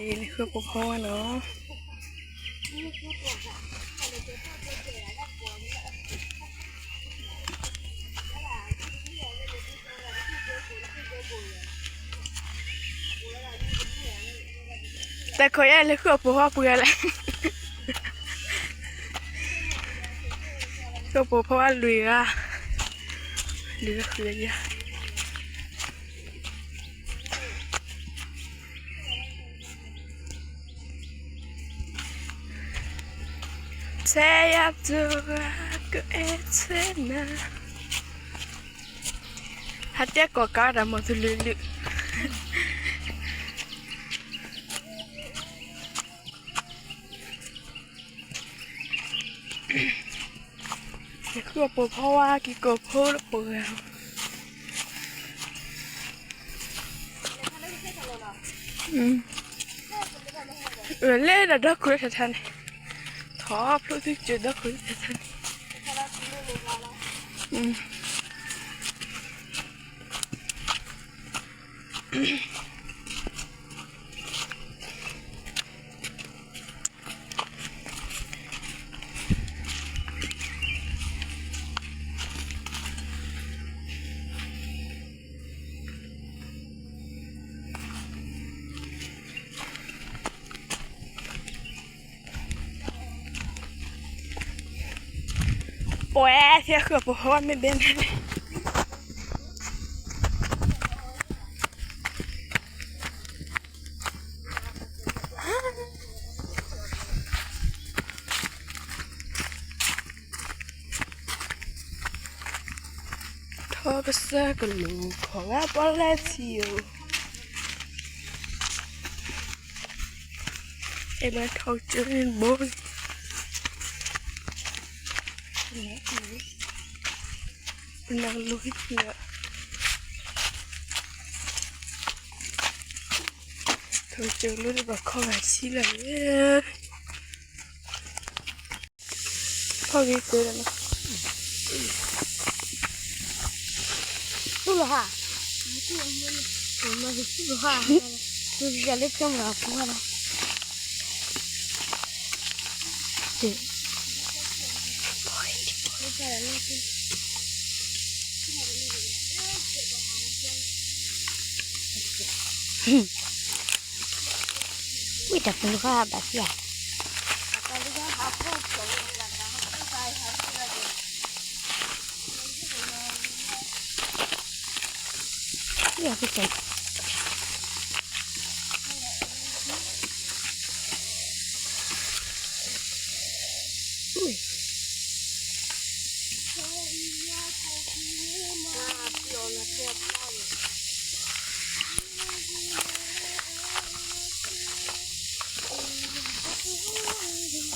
လဲၤဃုအီၣ်ပိာ်ဖီဝါနီၤ. တၢ်ခိးယဲၢ်လဲၤဃုအီၣ်ပိာ်ဖီဝါပှဲၤဂၤလဲၣ်. ဃုအီၣ်ပိာ်ဖီဝါလွံၢ်ဂၤ, လွံၢ်ဂၤဃုဂၤယၤ. ဆဲးယၤတဂၤကအဲၣ်ဆဲးနၤ, ဟးတဲကိးကါတၢ်မီၤတလုာ်လုာ်. ယဃုအီၣ်ပိာ်ဖီဝါက့ၤကိးဖိလၢပှဲၤဂၤ, လဲၤဒီးဒီခိၣ်လၢထးထါန့ၣ်, ထီၣ်ဖျိသုစၢၤဒီခိၣ်လၢထးထါန့ၣ်. ပှဲၤသ့ၣ်ဃုအီၣ်ပိာ်ဖီဝါမ့ၢ်ဘဲန့ၣ်, ထီၣ်ကစၢ်ကလိၤခီၣ်ဂၤပီၣ်လဲၣ်ထံဧိၤ, အဲၣ်ဘၣ်ထီၣ်ကစၢ်န့ၣ်ဘိလံ, ပနၢ်ကလိၤဟံၣ်လၢ ထီၣ်ကစၢ်ကလိၤန့ၣ်ဘၣ်ခီဂၤဆံလၢာ်န့ၣ်, ဖီၣ်ဂ့ၤကၢဒီးနီၤ, တူၢ်လီၤဟါ, တူၢ်လီၤဟါ, တူၢ်လီၤလၢကၠီမ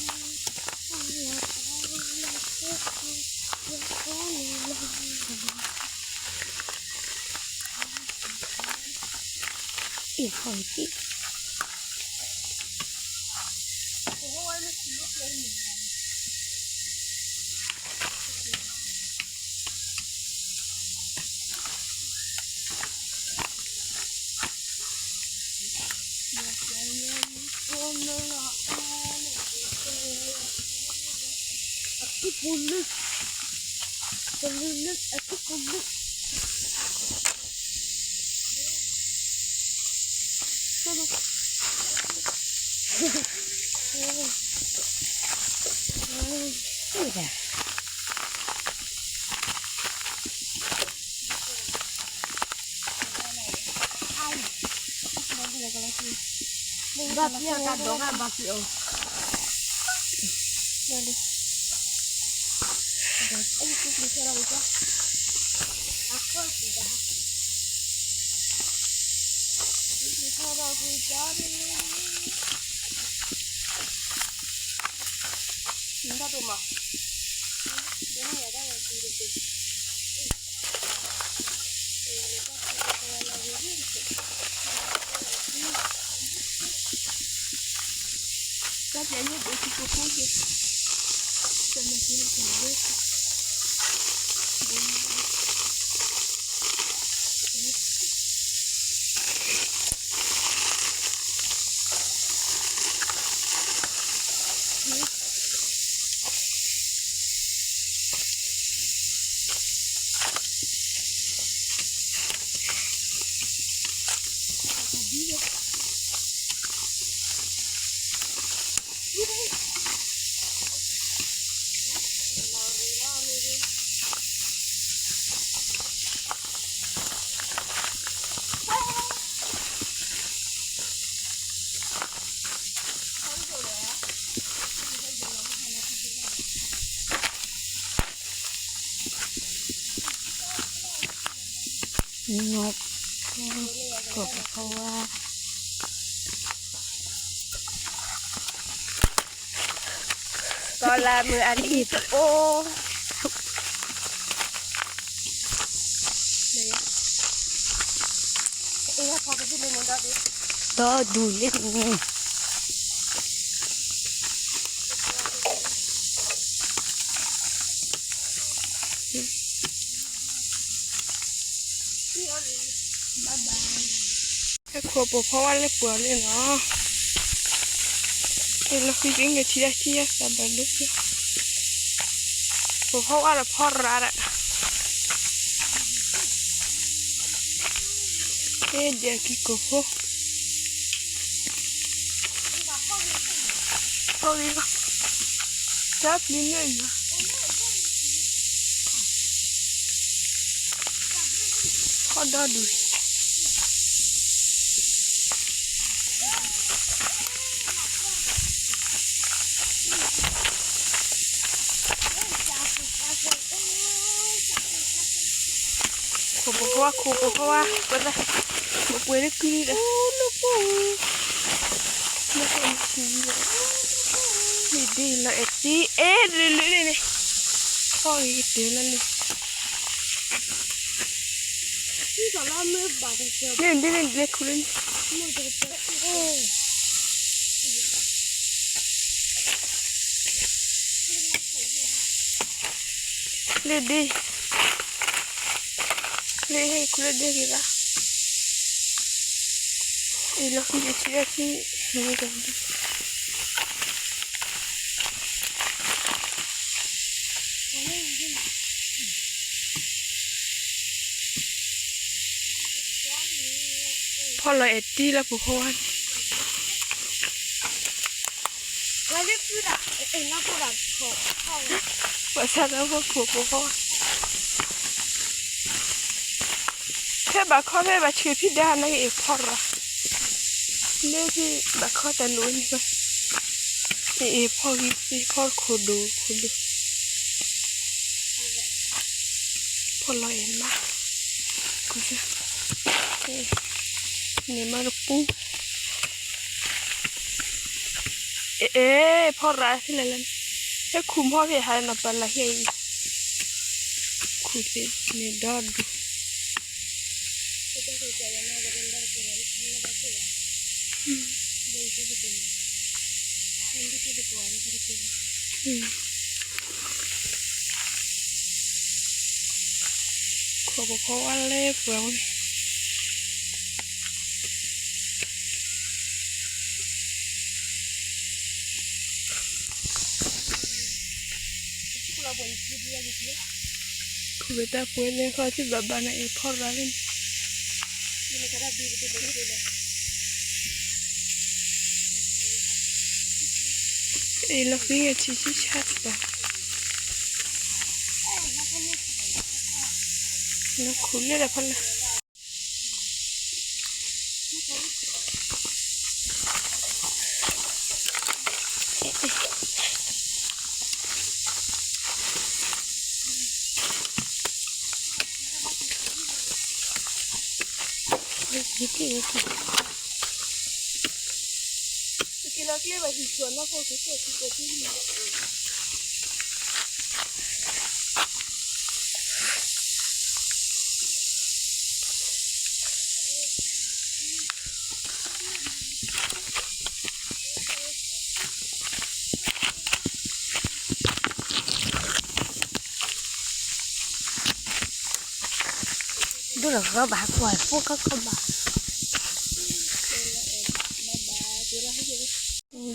ၤပူၤလီၤ. ဝံၣ်တၢ်ပလူၤဃါဘၣ်သ့ၣ်ဧါ, ဝံၣ်တၢ်ပလူၤဃါ, အံၤဟီၣ်တံၢ်, အထူၣ်ပူၤလုၢ်, ပလုၢ်လုၢ်, အထူၣ်ပူၤလုၢ်. ဘၣ်ပျဲကဒီးဂၤဘၣ်ပျဲအီၤ, နီၢ် ကီၢ်ဖီဝါ ကီၢ်လၢမုၢ်အလံၤတအိၣ် ဒီဒူၣ်လံန့ၣ် ဟဲခိၣ်ပိာ်ဖီဝါလၢပှၢ်လံနီၤ, ဟဲလီၤဃံသ့ၣ်ငဲၢ်ထံဒၣ်ထံယါသးဘၣ်ဒိ, ပိာ်ဖီဝါဒီးဖီရၤဒီး, ဟဲဒၣ်က့ၤကိာ်ဖိ ဖီဂ့ၤလီၤ, တၢ်ပျံၤန့ၢ်ယၤ, ဖီဒီဒူၣ် ခိၣ်ပိာ်ဖီဝါ ခိၣ်ပိာ်ဖီဝါ ပှၤသး မပှဲၤလၢကုလံဒီး လၢကီၢ်မဆံးလီၤ, မ့ၢ်ဒ်လီၤအဲၣ်တံ အဲၣ်လုၢ်လုၢ်န့ၣ်န့ၣ်, ဖီဂ့ၤကတၢၢ်လၢလၢ မ့ၢ်ဒ်န့ၣ်လဲၤခူၣ်လၢန့ၣ် လၢဒ့, လၢဟဲခူၣ်လၢဒ့ဂ့ၤဘၣ်, အံၤလီၤဃံယထံဒၣ်ထံ, ဖီလီၤအဲၣ်တံလၢပူၤဃီဝါန့ၣ် ပှၤဆါတၢ်ဖိခိၣ်ဖိဃီ, ဖဲဘၣ်ခီဖဲဘၣ်ဆှၢဖံးဒါနာ်က့အ့ၣ်ဖီရၤ, လၢဖံဘၣ်ခီတၢ်လိၣ်န့ၣ်, အ့ၣ်ဖီဂ့ၤသ့ၣ်ဖီခိၣ်ဒိၣ်ခိၣ်ဒိၣ် ဖီလီၤအဲၣ်မး, န့ၣ်မးတပူၤ, အဲၣ် ဖီရၤဖဲလဲၣ်လဲၣ်, ဟဲခူၣ်မီဖဲဟးနီၤပၢ်လၢဟဲအံၤ, ခူၣ်သ့ၣ်န့ၣ်ဒီဒူၣ် ခိၣ်ဖိဝါလဲၤပှၤဝဲန့ၣ် ခိၣ်ပတၢ်ပှဲၤန့ၣ် ခီထံၣ်ဘၣ်ဘၣ်န့ၣ် အ့ၣ်ဖီရၤလၢန့ၣ် အ့ၣ်လီၤဃံဂ့ၤထံဆံဆါတပၤ လီၤခူၣ်လၢဒၣ်ဖီလာ် ဒိၣ်လီၤဂီၤဘၣ်ကွၢ်ဖိခီခီဘၣ် ဒိၣ်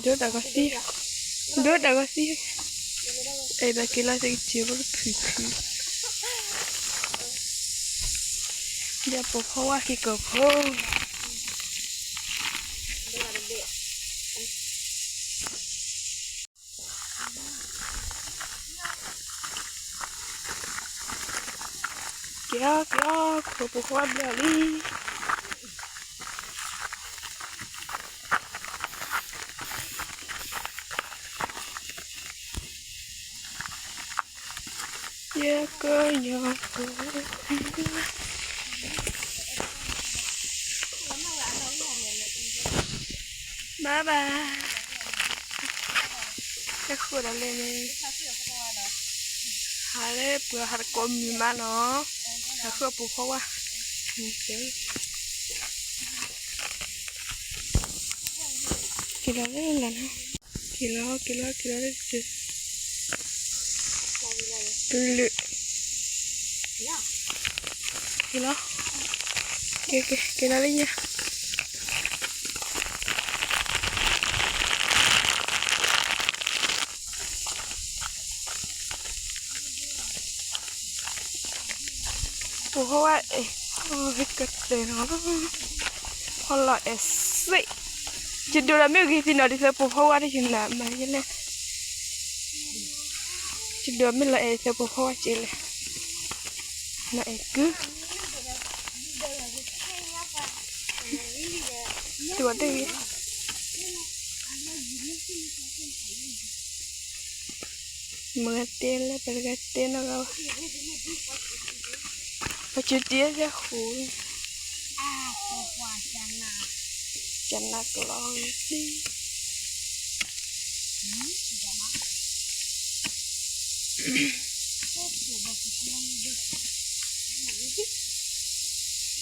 တၢ်ဂီၤသံ, ဒိၣ်တၢ်ဂီၤသံ, အဲၣ်ဘၣ်က့ၤလီၤသက့ၤဘိတဖုဖု, ယပိာ်ဖီဝါက့ၤကီၢ်ဖိ က့ၤအီၤ က့ၤအီၤ ခိၣ်ပိာ်ဖီဝါဘျဲၣ်လံ ယကညီဖိ ဘၣ်ဘၣ်. ဟဲဃုာ်ဒီးလဲၣ်န့ၣ်, ဟးလၢပှၤဟးတကိးမုာ်မးနီၤ, ဟးဃုာ်ပိာ်ခွါဝါ, က့ၤလီၤလၢလၢ်နီၤ, က့ၤလီၤ က့ၤလီၤ က့ၤလီၤလၢတၢ်, တလုာ်, က့ၤလီၤ, က့ၤ က့ၤ က့ၤလီၤလၢညါ. ပိာ်ခွါဝါအဲၣ်, ကတၢၢ်နီၤ, ဖီလီၤအဲၣ်စ့ၢ်, ယဒိၣ်ဒီးမ့ၢ်ဂ့ၤသ့ၣ်နီၤ ဒ်သိးပိာ်ခွါဝါတယုၢ်နၤမၤယဲလဲၣ်, ယဒိၣ်မ့ၢ်လီၤအဲၣ်ဒ်သိးပိာ်ခွါဝါကဲလဲၣ်, နီၤအဲၣ်ကု, တုၤအီၤတဂ့ၤ. မ့ၢ်တဲလၢပတဂၤတဲနီတဂၤဘၣ်, ပစူၤတံၢ်အသဲဃိ, ကနၣ်ကလီၤ, ဝံ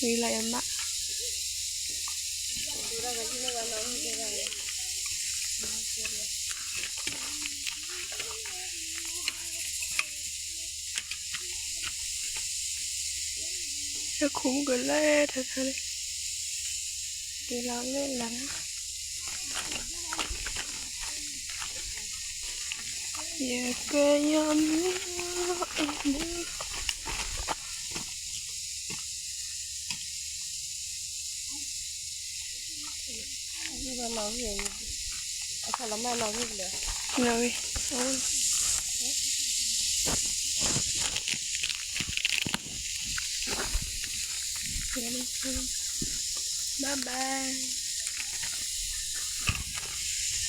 ၤလီၤအမး. ဟဲခူၣ်မုၢ်ကလၢထီထီလံ, က့ၤလီၤလၢလၢ်နီၤ, ယကယီမုၢ်အဲၣ်မုၢ် လီၤဂ့ၤ, ဘၣ်ဘၣ်,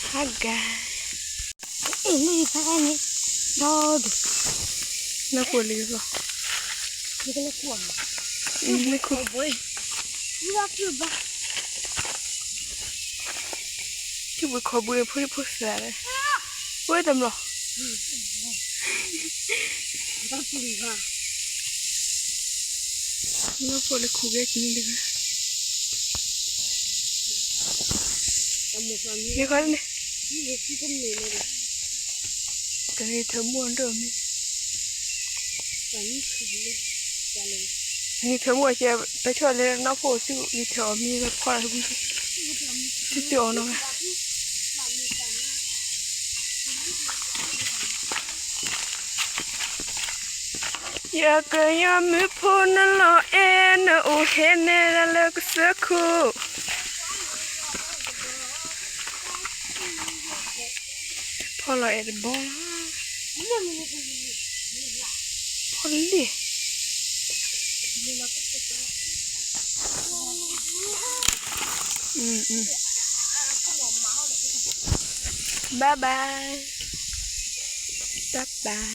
ဟါဂၤ, အ့ၣ်လံဖဲန့ၣ်, ဒီဒူၣ်, နၢ်ပှိၢ်လံလီၤ, နၢ်ပှိၢ်, ထံဘှံးခီဘှံးဖိဖိသၣ်, ဝဲတမျီၢ်, နၢ်ပှိၢ်လၢခူၣ်ကဲကနံၤတဂၤ, မ့ၢ်ဃီန့ၣ်, ကဂ့ၤထၢၣ်မူအီၤဒိၣ်မ့ၢ် ဂ့ၤထၢၣ်မူအီၤကဲ, ပဆီၣ်လၢနီၢ်ဖိအိၣ်စု ဂ့ၤထၢၣ်အီၤမ့ၢ်ဝဲဖီၣ်လၢဝံၤ, သုသုအီၤနီၤ. ယကယီမုၢ်ဖိနလီၤအဲၣ်နအိၣ်ဟဲနဲဒၣ်လၢကစၢၢ်ခိၣ်, ဖီၣ်လီၤအဲၣ်တဘီလီၤ, ဖီၣ်လံ, ဘၣ်ဘၣ်, တၢ်ပၢ်.